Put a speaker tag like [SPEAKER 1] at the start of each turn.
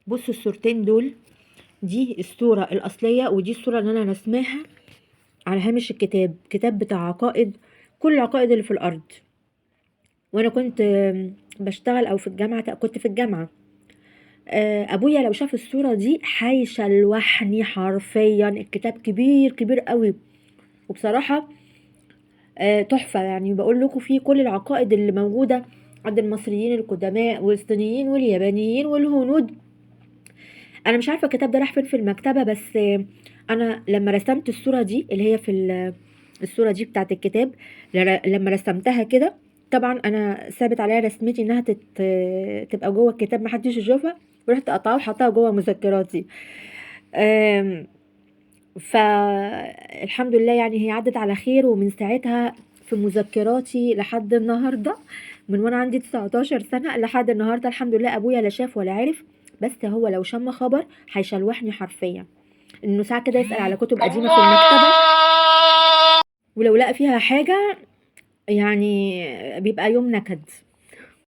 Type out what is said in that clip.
[SPEAKER 1] بصوا الصورتين دول، دي الصورة الأصلية ودي الصورة اللي أنا رسماها على هامش الكتاب، كتاب بتاع عقائد، كل العقائد اللي في الأرض. وأنا كنت بشتغل أو في الجامعة، كنت في الجامعة. أبويا لو شاف الصورة دي هيشلوحني حرفيا. الكتاب كبير كبير قوي، وبصراحة تحفة. بقول لكم فيه كل العقائد اللي موجودة عند المصريين القدماء والصينيين واليابانيين والهنود. أنا مش عارفة الكتاب ده راح فين في المكتبة، بس أنا لما رسمت الصورة دي اللي هي في الصورة دي بتاعت الكتاب، لما رسمتها كده، طبعا أنا ثابت عليها رسمتي إنها تبقى جوه الكتاب محدش يشوفها، ورحت قطعها وحطها جوه مذكراتي. فالحمد لله هي عدت على خير، ومن ساعتها في مذكراتي لحد النهارده، من وانا عندي 19 سنه لحد النهارده الحمد لله ابويا لا شاف ولا عرف. بس هو لو شم خبر هيشلوحني حرفيا، انه ساعه كده يسال على كتب قديمه في المكتبه، ولو لقى فيها حاجه بيبقى يوم نكد.